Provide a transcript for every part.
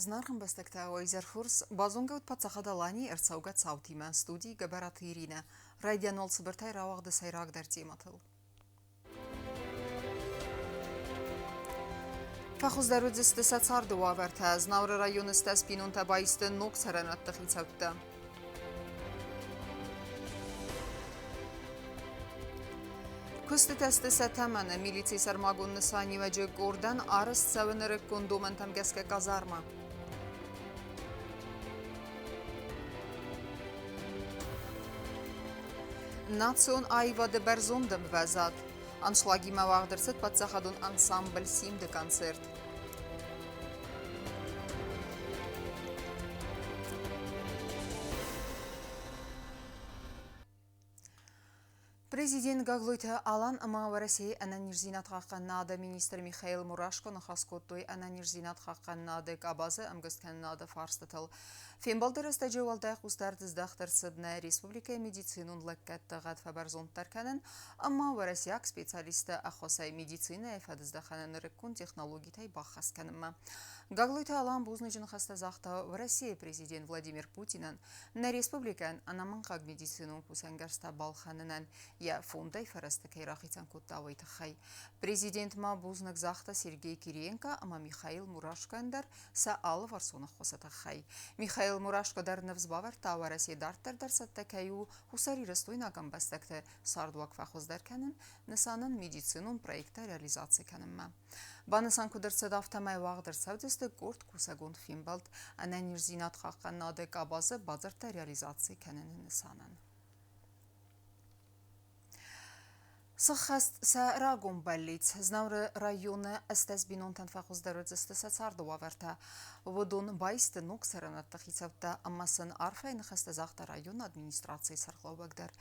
Зынаргъ ӕмбӕстӕгтӕ, уӕ изӕр хорз! Базонгӕ ут Паддзахад Аланийы ӕрцӕугӕ цаутимӕ студийы Гӕбӕраты Иринӕ. Райдиан уал цыбыртӕй рауагъды сӕйрагдӕр темӕтыл. Фӕхуыздӕр уыдзысты сӕ царды уавӕртӕ. Знауыры районы стӕс бинонтӕ баисты ног цӕрӕнуӕтты хицӕуттӕ. Куыстытӕ сты сӕ тӕмӕны. Милицийы сӕрмагонд нысаниуӕджы къордӕн арӕзт цӕуы нырыккон домӕнтӕм гӕсгӕ казарма. Национ аивады бӕрзонд ӕмвӕзад. Аншлагимӕ уагъд ӕрцыд паддзахадон ансамбль «Симд-ы» концерт. Президент Гаглойты Алан ӕмӕ Уӕрӕсейы ӕнӕниздзинад хъахъхъӕнынады министр Михаил Мурашко ныхас кодтой ӕнӕниздзинад хъахъхъӕнынады къабазы ӕмгуысткӕнынады фарстытыл. Фембӕлды рӕстӕджы уӕлдай хъусдард здӕхт ӕрцыд нӕ республикӕйы медицинон лӕггӕдты гъӕд фӕбӕрзонддӕр кӕнын ӕмӕ уӕрӕсейаг специалистты ӕххуысӕй медицинӕйы фӕдыздӕхӕны нырыккон технологитӕй баххӕст кӕнынмӕ. Гаглойты Алан бузныджы ныхӕстӕ загъта Уӕрӕсейы президент Владимир Путинӕн, Нӕ республикӕйӕн ӕнӕмӕнгхъӕуӕг медицинон кусӕнгӕрзтӕ балхӕнынӕн йӕ фондӕй фӕрӕзтӕ кӕй рахицӕн кодта, уый тыххӕй. Президент ма бузныг загъта Сергей Кириенко ӕмӕ Михаил Мурашкойӕн дӕр сӕ алыварсон ӕххуысы тыххӕй. Михаил Мурашко дӕр ныфс бавӕрдта, Уӕрӕсе дарддӕр дӕр цӕттӕ кӕй у хуссарирыстойнаг ӕмбӕстӕгты цардуаг фӕхуыздӕр кӕнын, нысанӕн медицинон проекттӕ реализаци кӕнынмӕ. Банысан куыд ӕрцыд, афтӕмӕй уагъд ӕрцӕудзысты къорд кусӕгон фембӕлд ӕнӕниздзинад хъахъхъӕнынады къабазы бадзырдтӕ реализаци кӕныны нысанӕн. Сыххӕст сӕ рагон бӕллиц. Знауыры районы 18 бинонтӕн фӕхуыздӕр уыдзысты сӕ царды уавӕртӕ. Уыдон баисты ног цӕрӕнуӕтты хицӕуттӕ ӕмӕ сын арфӕйы ныхӕстӕ загъта районы администрацийы сӕргълӕууӕг дӕр.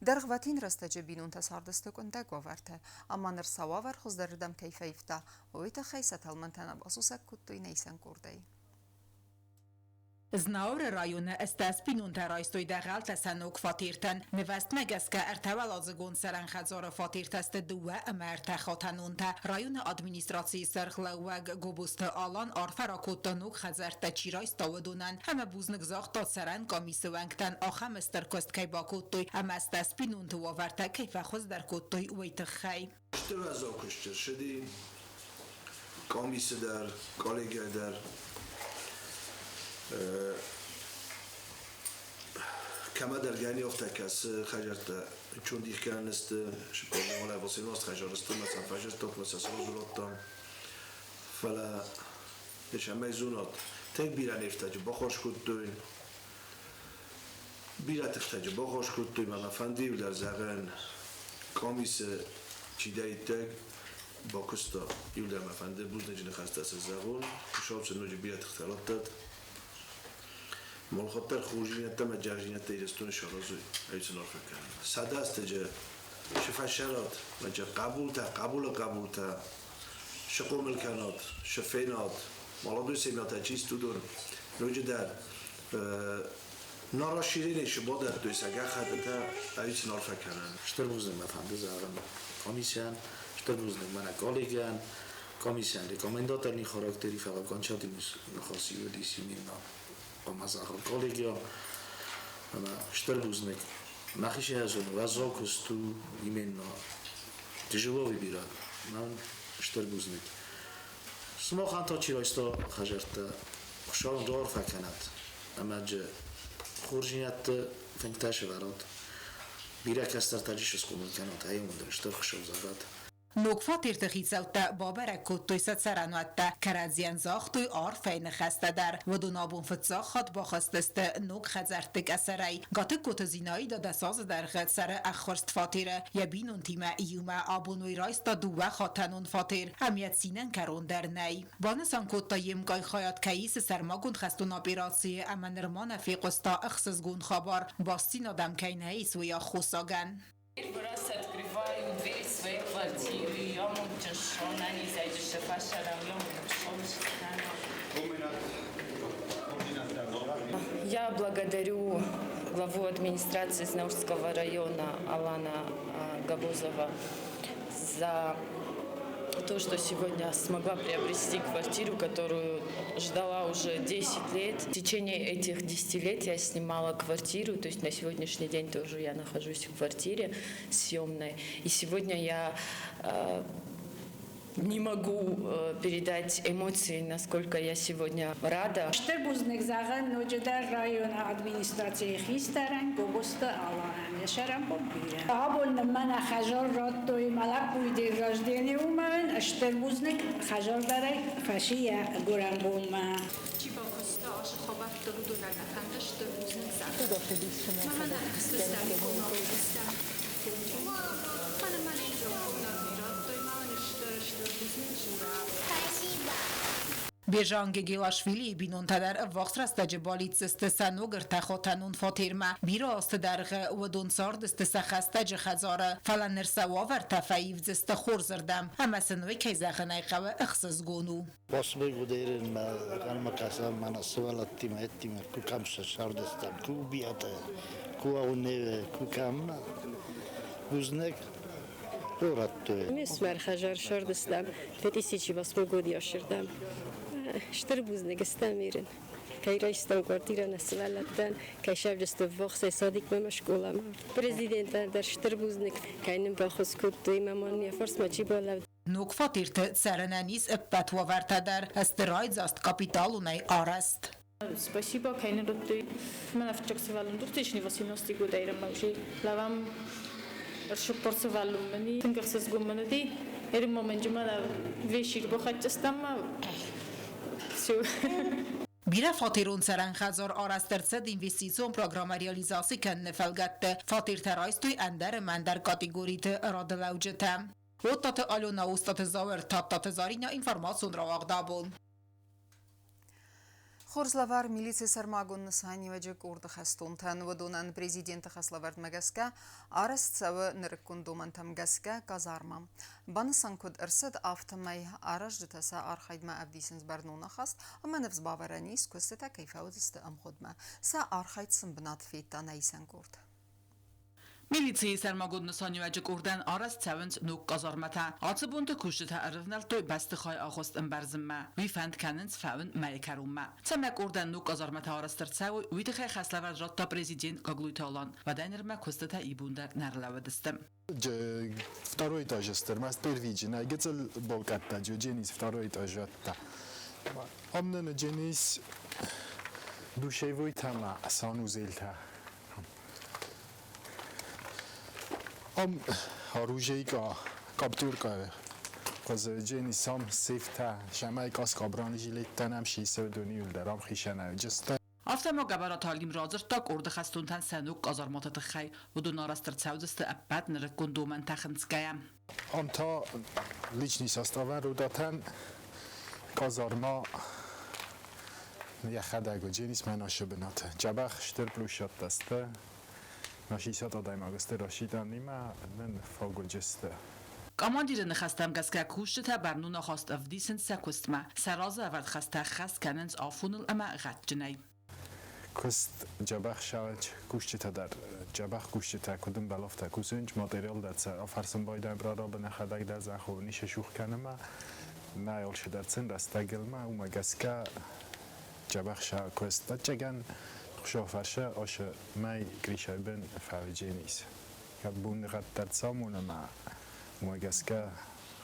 Дӕргъвӕтин рӕстӕджы бинонтӕ цардысты къуындӕг уавӕрты ӕмӕ ныр сӕ уавӕр хуыздӕрырдӕм кӕй фӕивта, уый тыххӕй сӕ тӕлмӕнтӕ нӕ басусӕг кодтой нӕ исӕн къордӕй. Знауыры районы 18 бинонтӕ райстой дӕгъӕлтӕ сӕ ног фатертӕн. Нывӕзтмӕ гӕсгӕ ӕртӕуӕладзыгон цӕрӕн хӕдзары фатертӕ сты дыууӕ ӕмӕ ӕртӕ хатӕнонтӕ. Районы администрацийы сӕргълӕууӕг Гобозты Алан арфӕ ракодта ног хӕдзӕрттӕ чи райста, уыдонӕн ӕмӕ бузныг загъта цӕрӕн къамисы уӕнгтӕн ахӕм стыр куыст кӕй бакодтой ӕмӕ 18 бинонты уавӕртӕ кӕй фӕхуыздӕр кодтой, уый тыххӕй. Стыр уӕззау куысты ссыди къамисы дӕр, коллегийӕ дӕр. Кӕмӕдӕр гӕниофтӕ кӕсы хӕдзӕрттӕ чундих кӕнынысты, сыппор восемнадцать хӕдзарысты, мӕ сӕ фӕзырдтон, мӕ сӕ срозырдтон. Фӕлӕ ис ӕмӕ зонад, тынг бирӕ нефтӕджы баххуыс кодтой, Бирӕ тыхтӕджы баххуыс кодтой мӕ мӕ фӕнды иу дӕр зӕгъын, къамисы чидӕриддӕр бакуыста, иу дӕр мӕ фӕнды бузныджы ныхӕстӕ сын зӕгъон, Хуыцау сын ноджы бирӕ тыхтӕ раттӕд. Малхаттдӕр хорздзинӕдтӕ ӕмӕ джаздзинӕдтӕ Ирыстоны саразой, ӕй сын арфӕ кӕнын. Сӕдӕстӕджы сыфӕсӕрат, мӕджы хъӕбултӕ, хъӕбулы хъӕбултӕ схъомыл кӕнат, сфенат, молодой семьятӕ чи сты, уыдон ноджыдӕр На расширение бадӕттой сӕ гӕххӕттытӕ ӕви сын арфӕ кӕнӕн. Стыр бузныг мӕ фӕнды зӕгъын комиссийӕн, стыр бузныг мӕнӕ коллегийӕн, комиссийӕн рекомендательный характери, фӕлӕ окончательный ныхас уыдис именно хъуамӕ зӕгъон коллегия. Ӕмӕ стыр бузныг. Мӕхи зон, уӕззау куыст у именно тяжело выбирать. Мӕн стыр бузныг. Сымахӕн та чи райста хӕдзӕрттӕ, Хуыцау раарфӕ кӕнӕд ӕмӕ джы хорздзинӕдты фынгтӕ сӕвӕрӕд. Бирӕ кӕстӕртӕ джы схъомыл кӕнӕд, ӕй стыр Хуыцау зӕгъӕд. Ног фатерты хицӕуттӕ бабӕрӕг кодтой сӕ цӕрӕнуӕттӕ, кӕрӕдзийӕн загътой арфӕйы ныхӕстӕ дӕр. Уыдон абон фыццаг хатт бахызтысты ног хӕдзӕртты къӕсӕрӕй. Гатыгкоты Зинаида дӕс азы дӕргъы цӕры ӕххуырст фатеры. Йӕ бинонтимӕ иумӕ абон уый райста дыууӕ хатӕнон фатер ӕмӕ йӕ цинӕн кӕрон дӕр нӕй. Банысан кодта, йе мкъай хайад кӕй исы сӕрмагонд хӕстон операцийы ӕмӕ нырма нӕ фехъуыста ӕхсызгон хабар, бастдзинад ӕм кӕй нӕ ис, уый аххосагӕн. Первый раз открываю дверь своей квартиры, Я благодарю главу администрации Знаурского района Алана Габузова за то, что сегодня смогла приобрести квартиру, которую ждала уже 10 лет. В течение этих 10 лет я снимала квартиру, то есть на сегодняшний день тоже я нахожусь в квартире съемной. И сегодня я не могу передать эмоции, насколько я сегодня рада. Стыр бузныг зӕгъын ноджыдӕр районы администрацийы хистӕрӕн Гобозты Аланӕн, йӕ сӕрӕнбон бирӕ. Абон нын мӕнӕ хӕдзар радтой мӕ лӕппуйы день рождения уымӕн, стыр бузныг хӕдзардарӕг фӕци йӕ гуырӕнбонмӕ. Чи бакуыста ацы хабӕрттыл, уыдонӕн нӕ фӕнды стыр бузныг зӕгъын. Мӕнӕ Бежан Гегелашвилийы бинонтӕ дӕр ӕввахс рӕстӕджы балидздзысты сӕ ног ӕртӕхатӕнон фатермӕ. Бирӕ азты дӕргъы уыдон цардысты сӕ хӕстӕджы хӕдзары, фӕлӕ ныр сӕ уавӕртӕ фӕивдзысты хорзырдӕм ӕмӕ сын уый, кӕй зӕгъын ӕй хъӕуы, ӕхсызгон у. Басмегудерин ӕнхъӕлмӕ сывӕллӕттимӕ еттимӕ ку кӕм сӕрдыстӕм, ку биатӕ, ку ауневе, ку кӕм. Бузныг радтой. Ме фсымӕр хӕдзар сӕрдыстӕм, 2008 годиасырдӕм. Стыр бузныг стӕм ирын. Кӕй райстам квартирӕ нӕ сывӕллӕттӕн, кӕй сӕвджысты ввахсӕй садикмӕ ӕмӕ скъоламӕ. Президентӕн дӕр стыр бузныг, кӕй нын баххуыс кодтой, мӕ ма нын йӕ фарсмӕ чи балӕуд. Ног фатерты цӕрынӕн ис ӕппӕт уавӕртӕ дӕр, сты райдзаст, капиталонӕй арӕзт. Спасибо, кӕй нын радтой. Мӕнӕ фыццаг сывӕллон 2018 годайрӕмӕ уже лавам ӕрсыппар сывӕллон мын тынг ӕхсызгон мын уыди. Эрин моменты мӕнӕ вещи бахӕццӕ все. Бирӕфатерон цӕрӕн хӕдзар арӕзт ӕрцыд Инвестицион программӕ реализаци кӕныны фӕлгӕтты. Фатертӕ райстой ӕндӕр ӕмӕ ӕндӕр категориты радылӕуджытӕ. Оттаты Алена, Остаты Зауыр, Тадтаты Зарина, информацион рауагъд «Абон». Хорз лӕвар милицийы сӕрмагонд нысаниуӕджы къорды хӕстонтӕн. Уыдонӕн президенты хӕслӕвӕрдмӕ гӕсгӕ арӕзт цӕуы нырыккон домӕнтӕм гӕсгӕ казарма. Банысан куыд ӕрцыд, афтӕмӕй аразджытӕ сӕ архайдмӕ ӕвдисынц бӕрнон ахаст ӕмӕ ныфс бавӕрӕн ис, куыстытӕ кӕй фӕуыдзысты ӕмгъуыдмӕ. Сӕ архайд сын бынат федта нӕ исӕн къорд. Милицийы сӕрмагонд нысаниуӕджы къордӕн арӕзт цӕуынц ног казармӕтӕ. Ацы бонты кусджытӕ ӕрывнӕлдтой бӕстыхайы агъуыст ӕмбӕрзынмӕ. Уый фӕнд кӕнынц фӕуын мӕйы кӕронмӕ. Цӕмӕй къордӕн ног казармӕтӕ арӕзт ӕрцӕуой, уый тыххӕй хӕслӕвӕрд радта президент Гаглойты Алан. Уӕдӕй нырмӕ куыстытӕ ибон дӕр нӕ ӕрлӕууыдысты. Второй этаж ӕрмӕст первый гыццыл балкъӕттӕ дженис второй этаж радта. Ам нын дженис душевой тӕ ма санузелтӕ. Ам оружейка, каптюрка, дженис ам сейфтӕ, шамай каскабран жилеттӕ нам шисӕвдони юлдӕр ам хишӕнӕ джеста. Афтӕ ма Гӕбӕраты Алим радзырдта къорды хӕстонтӕн сӕ ног казарматы тыххӕй. Уыдон арӕзт ӕрцӕудзысты ӕппӕт нырыккон домӕнтӕ хынцгӕйӕ. Ам та личный составӕн рудатӕн казарма йӕхӕдӕг дженис мӕ нашы бынаты. Джабах стыр площадтӕ сты. Нашисат адӕймаг сты расиданимӕ нын фагоджысты. Командиры ныхӕстӕм гӕсгӕ кусджытӕ бӕрнон ахаст ӕвдисынц сӕ куыстмӕ. Сӕ разы ӕвӕрд хӕстӕ ӕххӕст кӕнынц афоныл ӕмӕ гъӕдджынӕй. Куыст джабах шач кусджытӕ дӕр джабах кусджытӕ куыд ӕмбӕлы, афтӕ кусынц, материал дӕр сӕ афӕрсын байдайын прорабы нӕхӕдӕг дӕр зӕххыл ницы шух кӕнынмӕ, нӕ алчидӕр сын рӕстӕгылмӕ, уымӕ гӕсгӕ джабах ша куыст ӕцӕгӕн хуысафӕрсы ашы мӕй Гришайбын фӕвдженис. Кӕд боныгъӕд дӕр цамон ӕмӕ уымӕ гӕсгӕ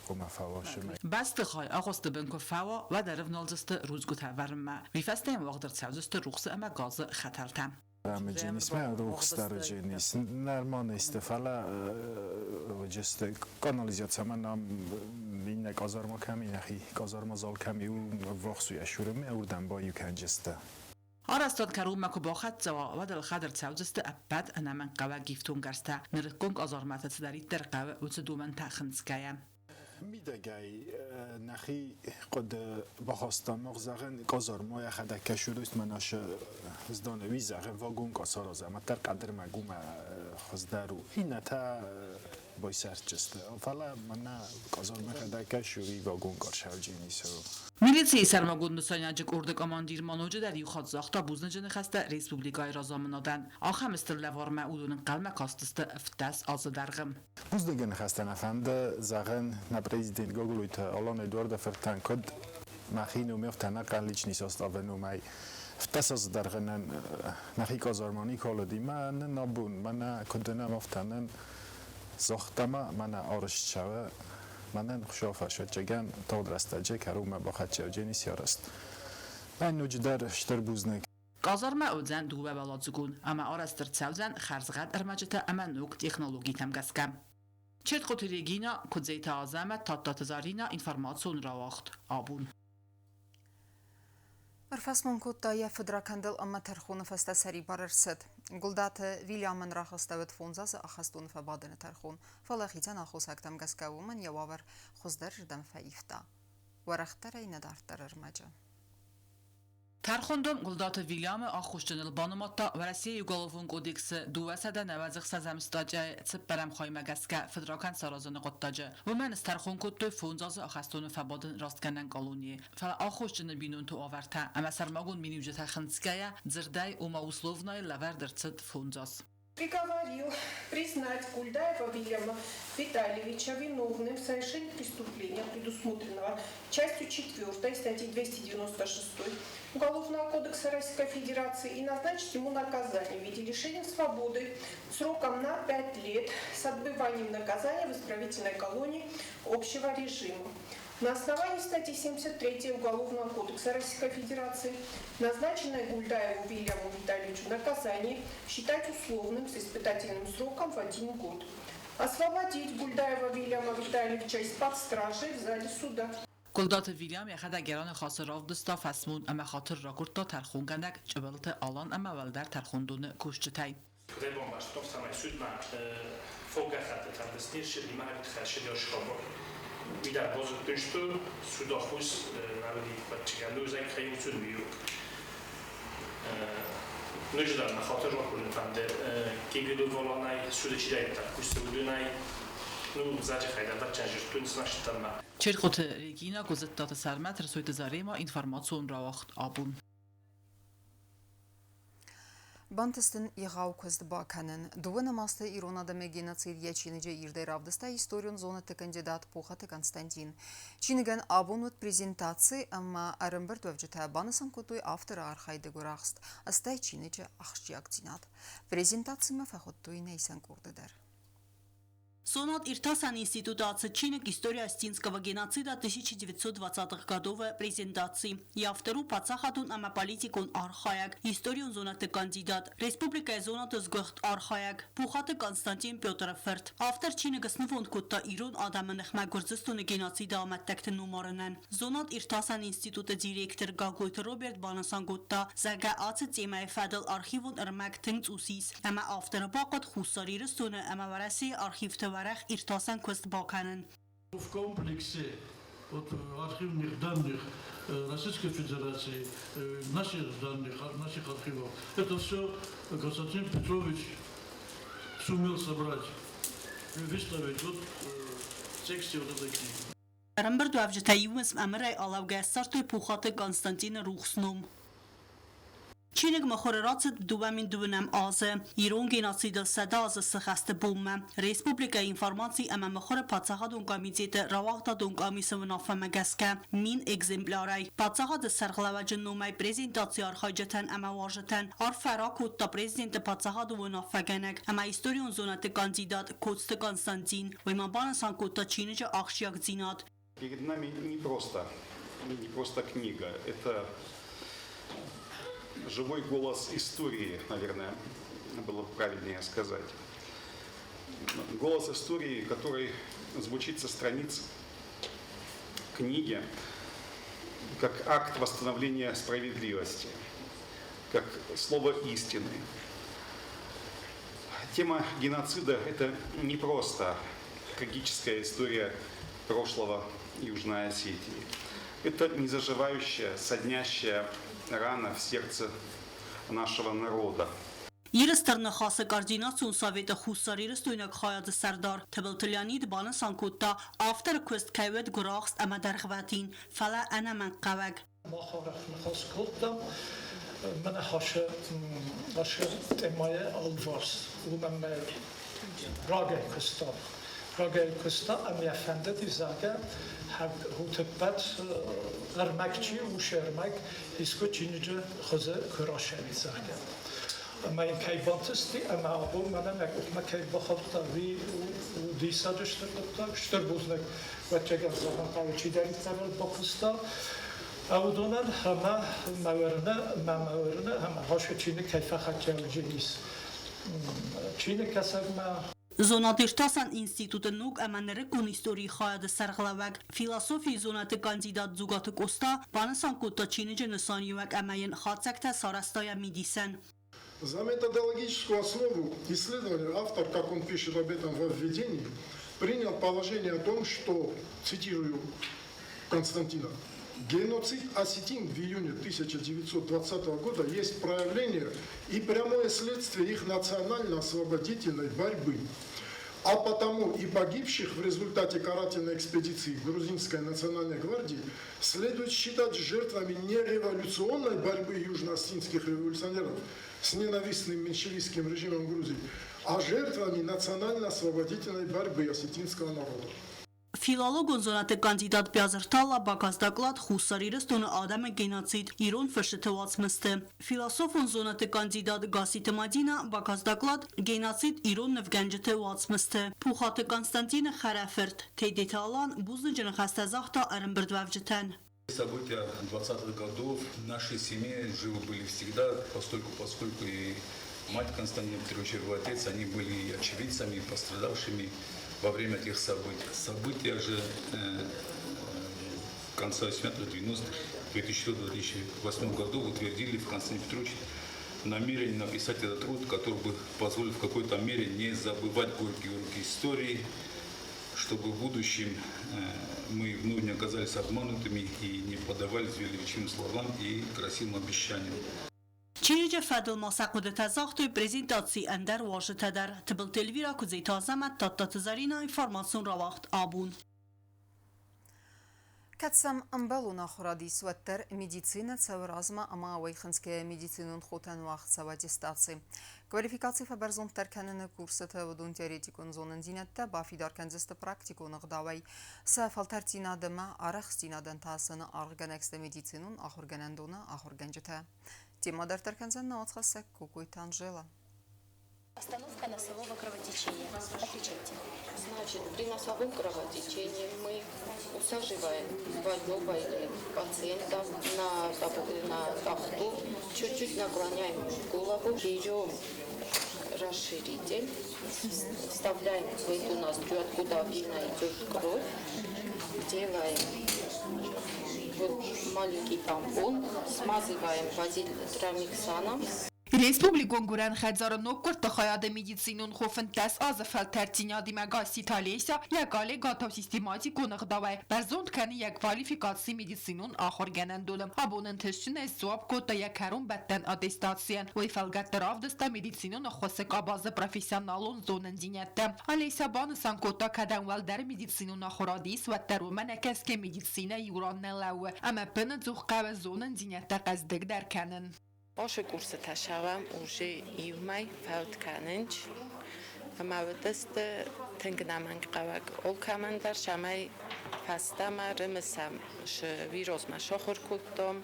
хъуамӕ фӕуашы мӕй. Бӕстыхай агъуысты бын куы фӕуа, уӕд ӕрывналдзысты рудзгуытӕ ӕвӕрынмӕ. Уый фӕстӕ йӕм уагъд ӕрцӕудзысты рухсы ӕмӕ газы хӕтӕлтӕ. Дженисмӕ рухсдары дженис нормальный фӕлӕ джесты канализациямӕ нам иннӕ казарма кӕм и, нӕхи казарма зал кӕм и, ввахс у ӕшурымӕ, уырдӕм баиу кӕнджысты. Арӕзтад кӕронмӕ куы бахӕццӕ уа, уӕд ӕлхӕд ӕрцӕудзысты ӕппӕт ӕнӕмӕнгхъӕуӕг ифтонггӕрзтӕ. Нырыккон казармӕты цыдӕриддӕр хъӕуы, уыцы домӕнтӕ хынцгӕйӕ. Мидӕгӕй нӕхи хъуыды бахастам мах зӕгъын казарма йӕхӕдӕг кӕсудост мӕ нашы зданы уый зӕгъын вагон касаразӕм, ӕддӕр къӕдырмӕ гумӕ хуыздӕр у. Иннӕтӕ Байсӕрдджысты. Фӕлӕ мӕнӕ къазармӕ кӕдӕй кӕсы, уый вагон къарсауджын ис. Милицийы сӕрмагонд нысайнаджы къорды командир ма ноджыдӕр иу хатт загъта бузныджы ныхӕстӕ республикӕйы разамынадӕн. Ахӕм стыр лӕвармӕ уыдон ӕнхъӕлмӕ кастысты 17 азы дӕргъы. Бузныджы ныхӕстӕ нӕ фӕнды зӕгъын нӕ президент Гаглойты Алан Эдуарды фыртӕн, куыд мӕхи номӕй, афтӕ ӕнӕхъӕн личный составы номӕй 17 азы дӕргъы нын нӕхи къазарма никуал уыди. Мӕ нын абон, мӕнӕ куыд уынӕм, афтӕ нын загъта ма, мӕнӕ арӕзт цӕуы, мӕнӕн Хуыцау фӕсвӕдджагӕн тагъд рӕстӕджы кӕронмӕ бахӕццӕ уыдзӕни се арӕзт. Мӕн ноджыдӕр стыр бузныг. Къазармӕ уыдзӕн дыууӕуӕладзыгон ӕмӕ арӕзт ӕрцӕудзӕн хӕрзгъӕд ӕрмӕджытӕ ӕмӕ ног технологитӕм гӕсгӕ. Четкъоты Регина, Куыдзеты Азӕмӕт, Тадтаты Зарина, информацион рауагъд «Абон». Ӕрфӕсмон кодта йӕ фыдракӕндыл ӕмӕ тӕрхоны фӕстӕ сӕрибар ӕрцыд. Гуылдаты Вильямӕн рахастӕуыд 5 азы ахӕстоны фӕбадыны тӕрхон, фӕлӕ хицӕн аххосӕгтӕм гӕсгӕ уымӕн йӕ уавӕр хуыздӕрырдӕм фӕивта. Уӕрӕхдӕрӕй нӕ дарддӕр ӕрмӕджы. Тӕрхондон Гуылдаты Вильямы аххосджыныл банымадта Уӕрӕсейы Уголовон кодексы 296 статьяйы цыппӕрӕм хаймӕ гӕсгӕ фыдракӕнд саразыны хъуыддаджы. Уымӕн стӕрхон кодтой 5 азы ахӕстоны фӕбадын растгӕнӕн колонийы. Фӕлӕ аххосджыны бинонты уавӕртӕ ӕмӕ сӕрмагонд миниуджытӕ хынцгӕйӕ дзырдӕй ома условнӕй лӕвӕрд ӕрцыд 5 аз. Приговорил признать Гульдаева Вильяма Витальевича виновным в совершении преступления, предусмотренного частью 4 статьи 296 Уголовного кодекса Российской Федерации, и назначить ему наказание в виде лишения свободы сроком на 5 лет с отбыванием наказания в исправительной колонии общего режима. На основании статьи 73 Уголовного кодекса Российской Федерации назначенное Гульдаеву Вильяму Витальевичу наказание считать условным с испытательным сроком в 1 год. Освободить Гульдаева Вильяма Витальевича из-под стражи в зале суда. Гуылдаты Вильям йӕхӕдӕг йӕ раныхасы равдыста фӕсмон ӕмӕ хатыр ракуырдта тӕрхонгӕнӕг Чъыбылты Алан ӕмӕ уӕлдӕр тӕрхондоны кусджытӕй. Куыдӕй бамбӕрстон, цӕмӕй судмӕ фоггӕххӕттытӕ не рцыди, мӕ тыххӕй хабар. Уый дӕр базыдтой, суд ӕххуыс нӕ уыди фӕтчыгӕ, кӕй у суд уый. Ноджыдӕр мӕ хатыр ракурын фӕнды Кегелы Валанӕй, суды чидӕриддӕр кусы, уыдонӕй, ну, заджы хайдӕр вӕтчӕн жиртун смӕстӕммӕ. Четкъоты Регина, Гуызыттаты Сӕрмӕт, Рсойты Зарема, информацион рауагъд «Абон». Бантыст ын егъау куыст бакӕнын. Дыууӕ нымӕцты ирон адӕмы геноцид йӕ чиныджы ирдӕй равдыста историон зонӕдты кандидат Пухаты Константин. Чиныгӕн абон уыд презентаци ӕмӕ ӕрӕмбырдуӕвджытӕ банысан кодтой авторы архайды гуырахст, стӕй чиныджы ахсджиагдзинад. Презентацимӕ фӕхуыдтой нӕ исӕн къорды дӕр. Зонад Иртасӕн институты ацыд чиныг «История осетинского геноцида 1920-х годов» презентаци. Йӕ автор у паддзахадон ӕмӕ политикон архайӕг, историон зонӕдты кандидат, республикӕйы зонӕдты сгуыхт архайӕг Пухаты Константин Петры фырт. Автор чиныг снывонд кодта ирон адӕмы ныхмӕ Гуырдзыстоны геноциды амӕттӕгты номарынӕн. Зонад Иртасӕн институты директор Гаглойты Роберт банысан кодта, зӕгъгӕ, ацы темӕйы фӕдыл архивон ӕрмӕг тынг цъус ис, ӕмӕ авторы бахъуыд Хуссар Ирыстоны ӕмӕ Уӕрӕсейы архивты уӕрӕх иртасӕн куыст бакӕнын. В комплексе вот архивных данных Российской Федерации, наших данных, наших архивов, это все Константин Петрович сумел собрать, выставить вот в тексте вот этой книги. Ӕрӕмбырдуӕвджытӕ иу уысм ӕмырӕй алӕугӕ ссардтой Пухаты Константины рухс ном. Чиныг мыхуыры рацыд 2009 азы ирон геноцидыл 100 азы сыхӕсты бонмӕ. Республикӕйы информаци ӕмӕ мыхуыры паддзахадон комитеты рауагъдадон къамисы уынаффӕмӕ гӕсгӕ 1000 экземплярӕй. Паддзахады сӕргълӕууӕджы номӕй презентацийы архайджытӕн ӕмӕ уазджытӕн арфӕ ракодта президенты паддзахадон уынаффӕгӕнӕг ӕмӕ историон зонӕдты кандидат Коцты Константин. Уый ма банысан кодта чиныджы ахсджиагдзинад. Перед нами не просто книга, это живой голос истории, наверное, было бы правильнее сказать. Голос истории, который звучит со страниц книги, как акт восстановления справедливости, как слово истины. Тема геноцида – это не просто трагическая история прошлого Южной Осетии. Это незаживающая, саднящая рана в сердце нашего народа. Иры Стыр Ныхасы координацион советы хуссарирыстойнаг хайады сӕрдар Тыбылты Леонид банысан кодта, авторы куыст кӕй уыд гуырахст ӕмӕ дӕргъвӕтин, фӕлӕ ӕнӕмӕнгхъӕуӕг. Мах арӕх ныхас кодтам мӕнӕ ашы темӕйы алыварс, уымӕн мӕ рагӕй куыстам. Рагӕй куыста ӕмӕ йӕ фӕндыди, зӕгъгӕ, утӕппӕт ӕрмӕг чи у, се ӕрмӕг искуы чиныджы хуызы куы рацӕуид, зӕгъгӕ. Ӕмӕ йын кӕй бантысти ӕмӕ абон мӕнӕн йӕ къухмӕ кӕй бахаудта, уый у диссаджы стыр хъуыддаг. Стыр бузныг, ӕвӕццӕгӕн, зӕгъын хъӕуы, чидӕриддӕр ыл бакуыста, уыдонӕн ӕмӕ мӕ уырны, мӕ уырны, ӕмӕ ашы чиныг кӕй фӕхӕццӕ ис чиныгкӕсӕгмӕ. Зонад-иртасӕн институты ног ӕмӕ нырыккон историйы хайады сӕргълӕууӕг, философийы зонӕдты кандидат Дзугаты Къоста банысан кодта чиныджы нысаниуӕг ӕмӕ йын хатдзӕгтӕ сарӕзта йӕ мидисӕн. За методологическую основу исследования автор, как он пишет об этом во введении, принял положение о том, что, цитирую Константина, геноцид осетин в июне 1920 года есть проявление и прямое следствие их национально-освободительной борьбы. А потому и погибших в результате карательной экспедиции Грузинской национальной гвардии следует считать жертвами не революционной борьбы южно-осетинских революционеров с ненавистным меньшевистским режимом Грузии, а жертвами национально-освободительной борьбы осетинского народа. Филологон зонӕдты кандидат Биазырты Алла бакаст доклад Хуссар Ирыстоны адӕмы геноцид ирон фысджыты уацмысты. Философон зонӕдты кандидат Гасситы Мадинӕ бакаст доклад Геноцид ирон нывгӕнджыты уацмысты. Пухаты Константины хӕрӕфырт Тедеты Алан бузныджы ныхӕстӕ загъта ӕрӕмбырдуӕвджытӕн. События 20-х годов в нашей семье живы были всегда, постольку, поскольку и мать Константина Петровича, его отец, они были и очевидцами, и пострадавшими во время тех событий. События же конца 80-х, 90-х, 2004-2008 году утвердили в Константине Петровиче намерение написать этот труд, который бы позволил в какой-то мере не забывать горькие уроки истории, чтобы в будущем мы вновь не оказались обманутыми и не поддавались величивым словам и красивым обещаниям. Чиныджы фӕдыл ма сӕ хъуыдытӕ загътой презентацийы ӕндӕр уазджытӕ дӕр. Тыбылты Эльвирӕ, Куыдзиты Азӕмӕт, Тадтаты Зӕринӕ, информацион рауагъд Абон. Кӕд сӕм ӕмбӕлон ахуырад ис, уӕддӕр медицинӕ цӕуы размӕ ӕмӕ уый хынцгӕйӕ медицинон хотӕн уагъд цӕуы аттестаци. Квалификаци фӕбӕрзонддӕр кӕныны курсыты уыдон теоретикон зонындзинӕдтӕ бафидар кӕндзысты практикон ӕгъдауӕй. Сӕ фӕлтӕрддзинад ӕмӕ арӕхстдзинадӕн та сын аргъгӕнӕг сты медицинон ахуыргӕнӕндоны ахуыргӕнджытӕ. Темӕ дарддӕр кӕндзӕн нӕ уацхӕссӕг Кокойты Анжела. Остановка носового кровотечения. Отвечайте. Значит, при носовом кровотечении мы усаживаем больного или пациента на тахту, чуть-чуть наклоняем голову, берем расширитель, вставляем в эту ноздрю, откуда обильно идет кровь, делаем вот маленький тампон, смазываем базилтрамиксаном. Республикон гуырӕн хӕдзары ноггуырдты хайады медицинон хо 15 азы фӕлтӕрддзинадимӕ Гасситы Олеся йӕ коллегӕтау систематикон ӕгъдауӕй бӕрзонд кӕны йӕ квалификаци медицинон ахуыргӕнӕндоны. Абон ӕнтыстджынӕй сдзуапп кодта йӕ кӕронбӕттӕн аттестацийӕн. Уый фӕлгӕтты равдыста медицинон ӕххуысы къабазы профессионалон зонындзинӕдтӕ. Олеся банысан кодта, кӕдӕм уӕлдӕр медицинон ахуырад ис, уӕддӕр уымӕ нӕкӕсгӕ медицинӕ иу ран нӕ лӕууы ӕмӕ ӕппынӕдзух хъӕуы зонындзинӕдтӕ хъӕздыгдӕр кӕнын. Ашы курсытӕ сӕвӕм уже иу мӕй фӕуд кӕнынч ӕмӕ уыдысты тынг ӕнӕмӕнгхъӕуӕг алкӕмӕн дӕр, цӕмӕй фӕстӕмӕ рымысӕм шы вирусмӕ сахуыр кодтам,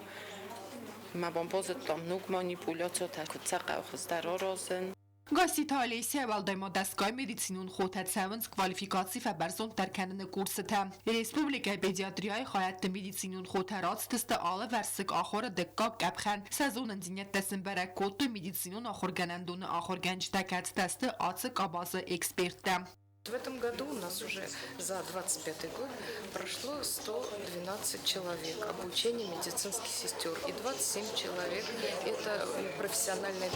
ӕмӕ базыдтам ног манипуляциятӕ, куыд сӕ хъӕуы хуыздӕр аразын. Гасситы Олеся уӕлдай ма дӕсгай медицинон хотӕ цӕуынц квалификаци фӕбӕрзонддӕр кӕныны курсытӕ. Республикӕйы педиатрияйы хайӕдты медицинон хотӕ рацыдысты алывӕрсыг ахуыры дыккаг къӕпхӕн. Сӕ зонындзинӕдтӕ сын бӕрӕг кодтой медицинон ахуыргӕнӕндоны ахуыргӕнджытӕ, кӕцытӕ сты ацы къабазы эксперттӕ. В этом году у нас уже за 25 год прошло 112 человек обучение медицинских сестер и 27 человек – это профессиональная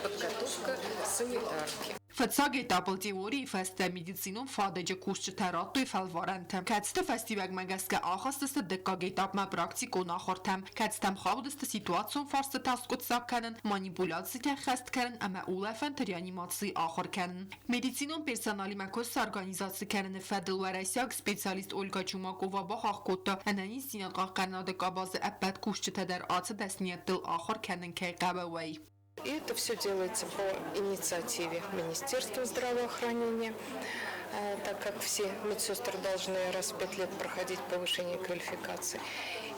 подготовка санитарки. Фыццаг этапыл теорийы фӕстӕ медицинон фадыджы кусджытӕ радтой фӕлварӕнтӕ, кӕцыты фӕстиуӕгмӕ гӕсгӕ ахызтысты дыккаг этапмӕ практикон ахуыртӕм, кӕцытӕм хаудысты ситуацион фарстытӕ скъуыддзаг кӕнын, манипуляцитӕ ӕххӕст кӕнын ӕмӕ улӕфӕнты реанимацийы ахуыр кӕнын. Медицинон персоналимӕ куыст сорганизаци кӕныны фӕдыл уӕрӕсейаг специалист Ольга Чумакова бахахх кодта, ӕнӕниздзинад хъахъхъӕнынады къабазы ӕппӕт кусджытӕ дӕр ацы дӕсныйӕдтыл ахуыр кӕнын кӕй хъӕуы, уый. И это все делается по инициативе Министерства здравоохранения, так как все медсестры должны раз в 5 лет проходить повышение квалификации.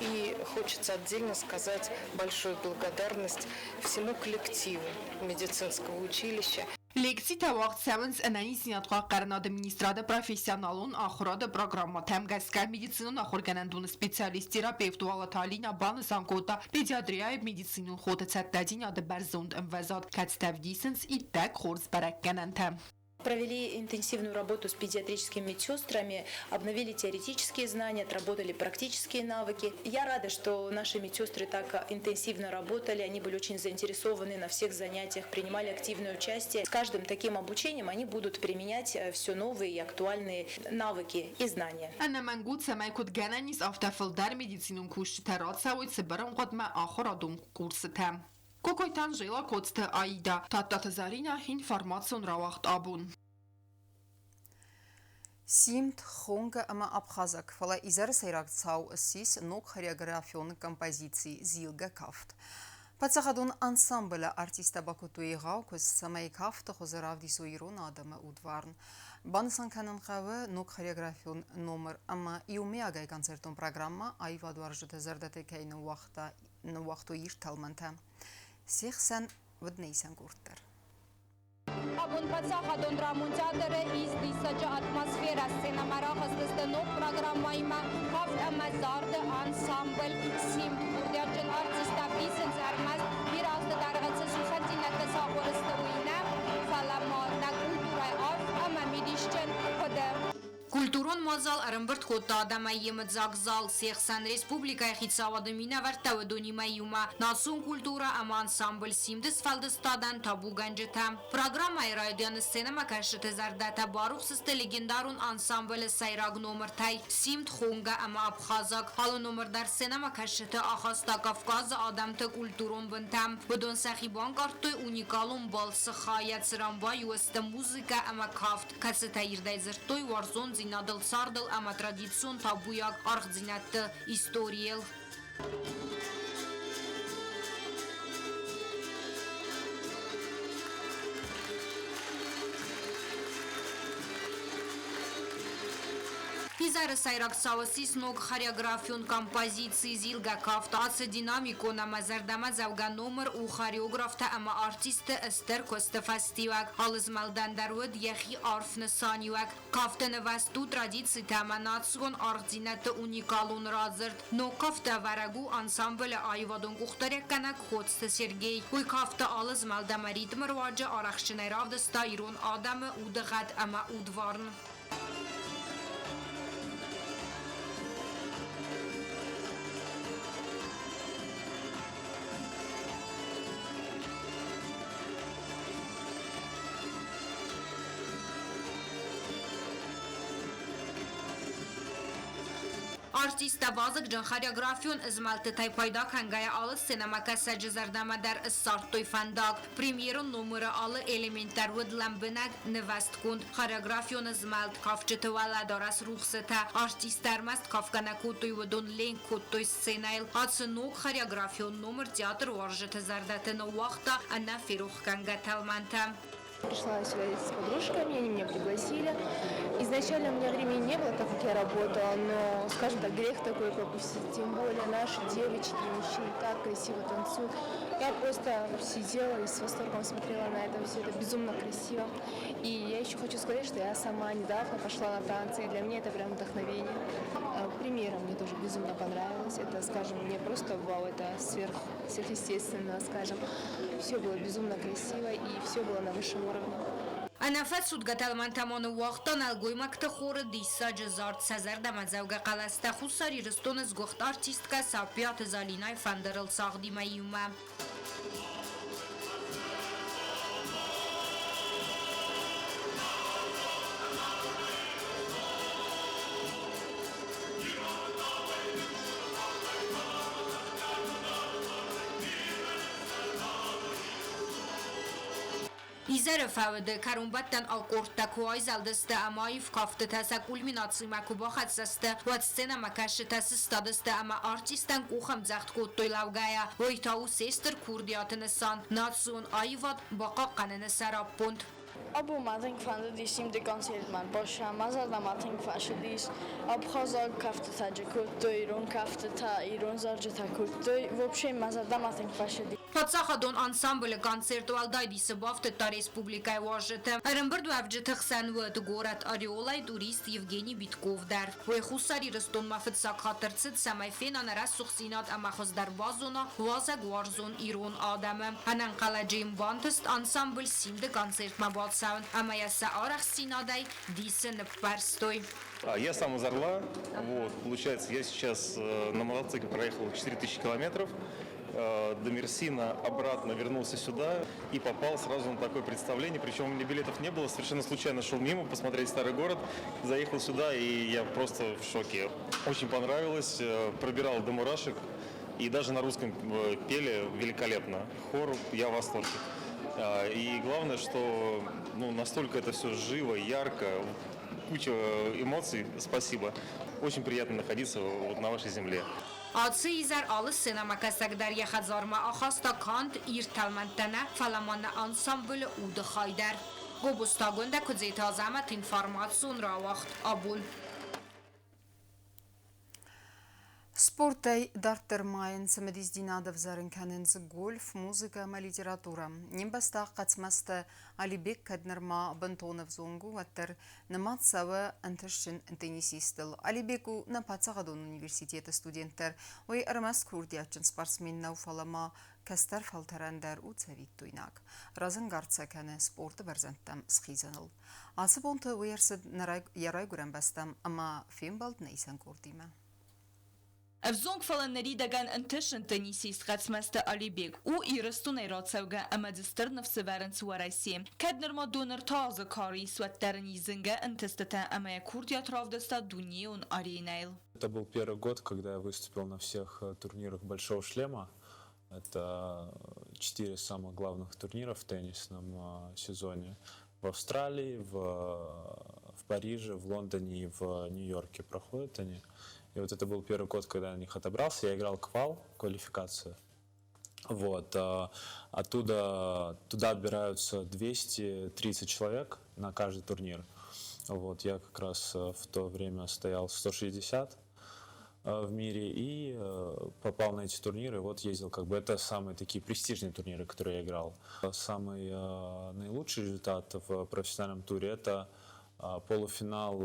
И хочется отдельно сказать большую благодарность всему коллективу медицинского училища. Лекцитӕ уагъд цӕуынц ӕнӕниздзинад хъахъхъӕнынады министрады профессионалон ахуырады программӕтӕм гӕсгӕ. Медицинон ахуыргӕнӕндоны специалист-терапевт Уалыты Алинӕ банысан кодта педиатрияйы медицинон хоты цӕттӕдзинады бӕрзонд ӕмвӕзад, кӕцытӕ ӕвдисынц иттӕг хорз бӕрӕггӕнӕнтӕ. Провели интенсивную работу с педиатрическими медсестрами, обновили теоретические знания, отработали практические навыки. Я рада, что наши медсестры так интенсивно работали, они были очень заинтересованы на всех занятиях, принимали активное участие. С каждым таким обучением они будут применять все новые и актуальные навыки и знания. Ӕнӕмӕнг у, цӕмӕй куыд гӕнӕн ис, афтӕ фылдӕр медицинон кусджытӕ рацӕуой цыбыр ӕмгъуыдмӕ ахуырадон курсытӕ. Кокойты Анжела, Коцты Аида, Тадтаты Зӕринӕ, информацион рауагъд абон. Симд, Хонгӕ ӕмӕ Абхазаг, фӕлӕ изӕры сӕйраг цау ссис ног хореографион композици «Зилгӕ кафт». Паддзахадон ансамблы артисттӕ бакодтой егъау куыст, цӕмӕй кафты хуызы равдисой ирон адӕмы удварн. Банысан кӕнын хъӕуы ног хореографион номыр ӕмӕ иумиагӕй концертон программӕ аивадуарзджыты зӕрдӕты кӕй ныууагътой ирд тӕлмӕнтӕ. Се хсӕн уыд нӕ къорд дӕр. Абон паддзахадон драмон театры ис диссаджы атмосферӕ. Сценӕмӕ рахызтысты ног программӕимӕ кафт ӕмӕ зарды ансамбль «Симд». Курдиатджын артисттӕ ӕвдисынц ӕрмӕст бирӕ азты дӕргъы цы сусӕгдзинӕдтӕ сахуыр сты, уый нӕ, фӕлӕ ма нӕ культурӕйы арф ӕмӕ мидисджын хъуыды. Культурон мадзал ӕрӕмбырд кодта адӕмӕй йемыдзаг зал, се хсӕн республикӕйы хицауады минӕвӕрттӕ, уыдонимӕ иумӕ национ культурӕ ӕмӕ ансамбль «Симд»-ы сфӕлдыстадӕн табугӕнджытӕ. Программӕйы райдианы сценӕмӕкӕсджыты зӕрдӕтӕ барухс сты легендарон ансамблы сӕйраг номыртӕй «Симд», «Хонгӕ» ӕмӕ «Абхазаг». Алы номыр дӕр сценӕмӕкӕсджыты ахаста Кавказы адӕмты культурон бынтӕм. Уыдон сӕхи банкъардтой уникалон балцы хайӕ, цыран баиу сты музыкӕ ӕмӕ кафт, кӕцытӕ ирдӕй дзырдтой уарзондзинадыл, цардыл ӕмӕ традицион табуйаг аргъдзинӕдты историйыл. Изӕры сӕйраг цау ссис ног хореографион композици «Зилгӕ кафт». Ацы динамикон ӕмӕ зӕрдӕмӕдзӕугӕ номыр у хореографтӕ ӕмӕ артистты стыр куысты фӕстиуӕг. Алы змӕлдӕн дӕр уыд йӕхи арф нысаниуӕг. Кафты нывӕзт у традицитӕ ӕмӕ национ аргъдзинӕдты уникалон радзырд. Ног кафты ӕвӕрӕг у ансамблы аивадон къухдариуӕггӕнӕг Коцты Сергей. Уый кафты алы змӕлд ӕмӕ ритмы руаджы арӕхстджынӕй равдыста ирон адӕмы удыгъӕд ӕмӕ удварн. Артисттӕ вазыгджын хореографион змӕлдтытӕй пайда кӕнгӕйӕ алы сценӕмӕкӕсӕджы зӕрдӕмӕ дӕр ссардтой фӕндаг. Премьерон номыры алы элемент дӕр уыд лӕмбынӕг нывӕстгонд. Хореографион змӕлд, кафджыты уӕлӕдарӕс, рухсытӕ. Артисттӕ ӕрмӕст кафгӕ нӕ кодтой, уыдон ленк кодтой сценӕйыл. Ацы ног хореографион номыр театр уарзджыты зӕрдӕты ныууагъта ӕнӕферохгӕнгӕ тӕлмӕнтӕ. Пришла сюда с подружками, они меня пригласили. Изначально у меня времени не было, так как я работала, но, скажем так, грех такой пропустить. Тем более наши девочки и мужчины так красиво танцуют. Я просто сидела и с восторгом смотрела на это все. Это безумно красиво. И я еще хочу сказать, что я сама недавно пошла на танцы, и для меня это прям вдохновение. Премьера мне тоже безумно понравилась. Это, скажем, не просто вау, это сверхъестественно, скажем. Все было безумно красиво и все было на высшем уровне. Ӕнӕфӕцудгӕ тӕлмӕнтӕ ма ныууагъта нӕлгоймӕгты хоры диссаджы зард, сӕ зӕрдӕмӕдзӕугӕ хъӕлӕстӕ Хуссар Ирыстоны сгуыхт артисткӕ Саппиаты Залинайы фӕндырыл цагъдимӕ иумӕ. Изӕры фӕуды кӕронбӕттӕн аккордтӕ куы айзӕлдысты ӕмӕ аив кӕфтытӕ сӕ кульминацимӕ куы бахӕццӕ сты, уӕд сценӕмӕкӕсджытӕ сыстадысты ӕмӕ артисттӕн къухӕмдзӕгъд кодтой лӕугӕйӕ. Уый та у се стыр курдиаты нысан, национ аивад бахъахъхъӕныны сӕраппонд. Абон мӕ тынг фӕндыдис Симды концертмӕ бӕстӕ, мӕ зӕрдӕмӕ тынг фӕцыдис. Абхазаг кӕфтытӕ джы кодтой, ирон кӕфтытӕ, ирон зарджытӕ кодтой. В общем, мӕ зӕрдӕмӕ тынг фӕцыди. Паддзахадон ансамблы концерт уӕлдай дисы бафтыдта республикӕйы уазджыты. Ӕрӕмбырдуӕвджыты хсӕн уыд горӕт Ореолӕй турист Евгений Битков дӕр. Уый Хуссар Ирыстонмӕ фыццаг хатт ӕрцыд, цӕмӕй фена нӕ рӕсугъддзинад ӕмӕ хуыздӕр базона уазӕгуарзон ирон адӕмы. Ӕнӕнхъӕлӕджы йын бантыст ансамбль Симды концертмӕ бацӕуын ӕмӕ йӕ сӕ арӕхстдзинадӕй дисы ныппӕрстой. Я сам из Орла. Вот, получается, я сейчас на мотоцикле проехал 4000 километров до Мерсина, обратно вернулся сюда и попал сразу на такое представление. Причем у меня билетов не было, совершенно случайно шел мимо посмотреть старый город, заехал сюда, и я просто в шоке. Очень понравилось, пробирал до мурашек, и даже на русском пели великолепно. Хор, я в восторге. И главное, что, ну, настолько это все живо, ярко, куча эмоций, спасибо. Очень приятно находиться вот на вашей земле. Ацы изӕр алы сценӕмӕкӕсӕг дӕр йӕ хӕдзармӕ ахаста канд ирд тӕлмӕнтӕ нӕ, фӕлӕ ма нӕ ансамблы уды хай дӕр. Гобозтагондӕ Куыдзеты Азӕмӕт информацион рауагъд абон. Спортӕй дарддӕр ма йын цымыдисдзинад ӕвзӕрын кӕнынц гольф, музыкӕ ӕмӕ литературӕ. Не мбӕстаг Хъӕцмӕзты Алибег кӕд нырма бынтон ӕвзонг у, уӕддӕр нымад цӕуы ӕнтыстджын теннисистыл. Алибег у нӕ паддзахадон университеты студент дӕр. Уый ӕрмӕст курдиатджын спортсмен нӕу, фӕлӕ ма кӕстӕр фӕлтӕрӕн дӕр у цӕвиттойнаг. Разӕнгард сӕ кӕны спорты бӕрзӕндтӕм схизыныл. Ацы бонты уый ӕрцыд йӕ райгуырӕн бӕстӕм ӕмӕ фембӕлд нӕ исӕн къордимӕ. Ӕвзонг, фӕлӕ ныридӕгӕн ӕнтысын теннисист Хъӕцмӕзты Алибег у Ирыстонӕй рацӕугӕ ӕмӕ дзы стыр ныфс ӕвӕрынц Уӕрӕсе. Кӕд нырма донорты азы кары ис, уӕддӕр ын ис зынгӕ ӕнтыстытӕ ӕмӕ йӕ курдиат равдыста дунейон аренӕйыл. Это был первый год, когда я выступил на всех турнирах «Большого шлема». Это четыре самых главных турнира в теннисном сезоне. В Австралии, в Париже, в Лондоне и в Нью-Йорке проходят они. И вот это был первый год, когда я на них отобрался. Я играл квал, квалификацию. Вот. Оттуда туда отбираются 230 человек на каждый турнир. Вот. Я как раз в то время стоял 160 в мире и попал на эти турниры. Вот ездил, как бы это самые такие престижные турниры, которые я играл. Самый наилучший результат в профессиональном туре – это полуфинал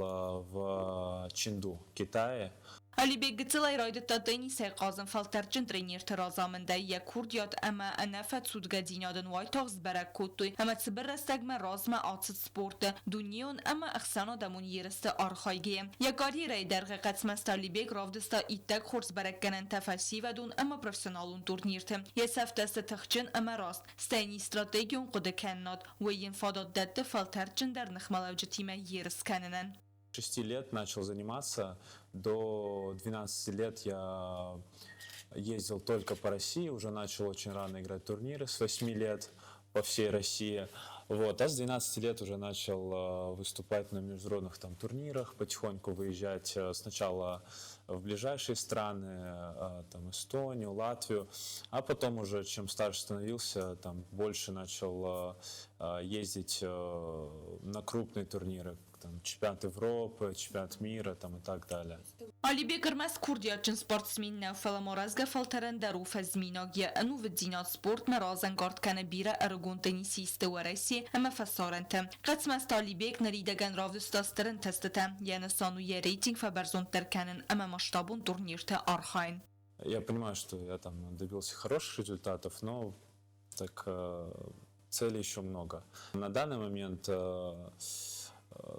в Ченду, Китае. Алибег гыццылӕй райдыдта теннисӕй хъазын фӕлтӕрдджын тренерты разамындӕй. Йӕ курдиат ӕмӕ ӕнӕфӕцудгӕдзинад ын уайтагъд сбӕрӕг кодтой ӕмӕ цыбыр рӕстӕгмӕ размӕ ацыд спорты дунейон ӕмӕ ӕхсӕнадӕмон ерысты архайгӕйӕ. Йӕ карьерӕйы дӕргъы Хъӕцмӕзты Алибег равдыста иттӕг хорз бӕрӕггӕнӕнтӕ фӕсивӕдон ӕмӕ профессионалон турнирты. Йӕ цӕфтӕ сты тыхджын ӕмӕ раст, стӕй йын ис стратегион хъуыдыкӕнынад, уый йын фадат дӕтты фӕлтӕрдджындӕр ныхмӕлӕуджытимӕ ерыс кӕнынӕн. 6 лет начал заниматься. До 12 лет я ездил только по России, уже начал очень рано играть турниры, с 8 лет по всей России. Вот. А с 12 лет уже начал выступать на международных там турнирах, потихоньку выезжать сначала в ближайшие страны, там Эстонию, Латвию, а потом уже, чем старше становился, там больше начал ездить на крупные турниры, там, чемпионат Европы, чемпионат мира там, и так далее. Алибег ӕрмӕст курдиатджын спортсмен нӕу, фӕлӕ ма рӕзгӕ фӕлтӕрӕн дӕр у фӕзминаг. Йӕ ӕнувыддзинад спортмӕ разӕнгард кӕны бирӕ ӕрыгон теннисистты Уӕрӕсе ӕмӕ фӕсарӕнты. Хъӕцмӕзты Алибег ныридӕгӕн равдыста стыр ӕнтыстытӕ. Йӕ нысан у йӕ рейтинг фӕбӕрзонддӕр кӕнын ӕмӕ масштабон турнирты архайын. Я понимаю, что я там добился хороших результатов, но так целей еще много. На данный момент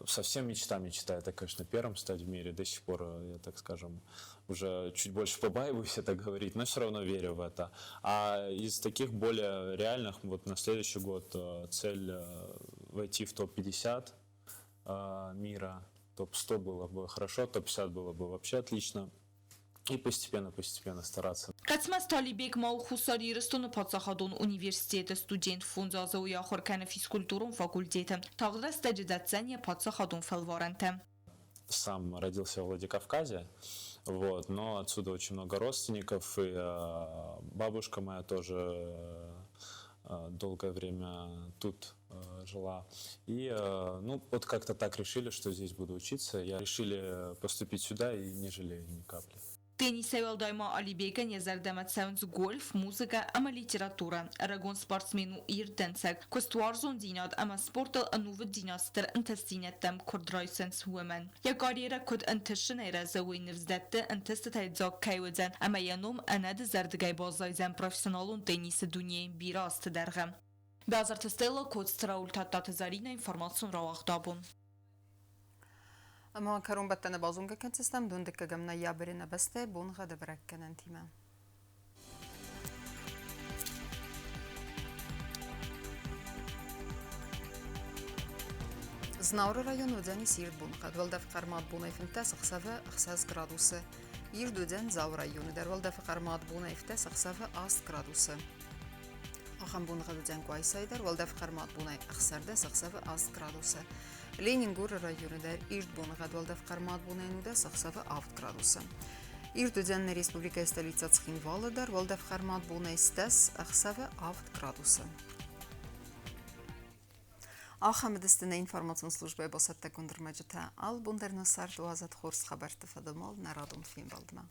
совсем мечта мечта, это, конечно, первым стать в мире. До сих пор я, так скажем, уже чуть больше побаиваюсь это говорить, но все равно верю в это. А из таких более реальных, вот на следующий год цель войти в топ-50 мира, топ-100 было бы хорошо, топ-50 было бы вообще отлично. И постепенно-постепенно стараться. Хъӕцмӕзты Алибег ма у Хуссар Ирыстоны паддзахадон университеты студент, фондз азы уый ахуыр кӕны физкультурон факультеты. Тагъд рӕстӕджы дӕтдзӕн йӕ паддзахадон фӕлварӕнтӕ. Сам родился в Владикавказе, вот, но отсюда очень много родственников, и бабушка моя тоже долгое время тут жила. И ну, вот как-то так решили, что здесь буду учиться. Я решили поступить сюда и не жалею ни капли. Теннисӕй уӕлдай ма Алибегӕн йӕ зӕрдӕмӕ цӕуынц гольф, музыкӕ ӕмӕ литературӕ. Ӕрыгон спортсмен у ирд дӕнцӕг. Куыстуарзондзинад ӕмӕ спортыл ӕнувыддзинад стыр ӕнтыстдзинӕдтӕм куыд райсынц, уымӕн. Йӕ карьерӕ куыд ӕнтысынӕй рӕзы, уый ныфс дӕтты, ӕнтыстытӕй дзаг кӕй уыдзӕн ӕмӕ йӕ ном ӕнӕдызӕрдыгӕй баззайдзӕн профессионалон теннисы дунейы бирӕ азты дӕргъы. Базарты Стелла, Коцты Рауль, Тадтаты Заринӕ, информацион рауагъд абон. Ӕмӕ кӕронбӕттӕны базонгӕ кӕндзыстӕм дыккӕгӕм ноябры нӕ бӕстӕйы боныгъӕды бӕрӕггӕнӕнтимӕ. Знауыры район уыдзӕнис ирд боныхъӕд. Уӕлдӕфы хъӕрмад бонӕй 15 ӕхсӕвы 6 градусы. Ирд уыдзӕн Дзауы районы дӕр. Уӕлдӕфы хъӕрмад бонӕй 15 ӕхсӕвы 8 градусы. Ахӕм боныгъӕд уыдзӕн Къуайсайы дӕр. Уӕлдӕфы хъӕрмад бонӕй 16 ӕхсӕвы 8 градусы. Ленингоры районы дӕр ирд боныгъӕд уӕлдӕф хъӕрмад бонӕй 19 ӕхсӕвы 7 градусы. Ирд уыдзӕн нӕ республикӕйы столицӕ Цхинвалы дӕр уӕлдӕф хъӕрмад бонӕй 10 ӕхсӕвы 7 градусы. Ахӕм уыдысты нӕ информацион службӕйы бацӕттӕгонд ӕрмӕджытӕ. Алы бон дӕр нӕ цард уадзӕд хорз хабӕртты фӕдыл нӕ радон фембӕлдмӕ.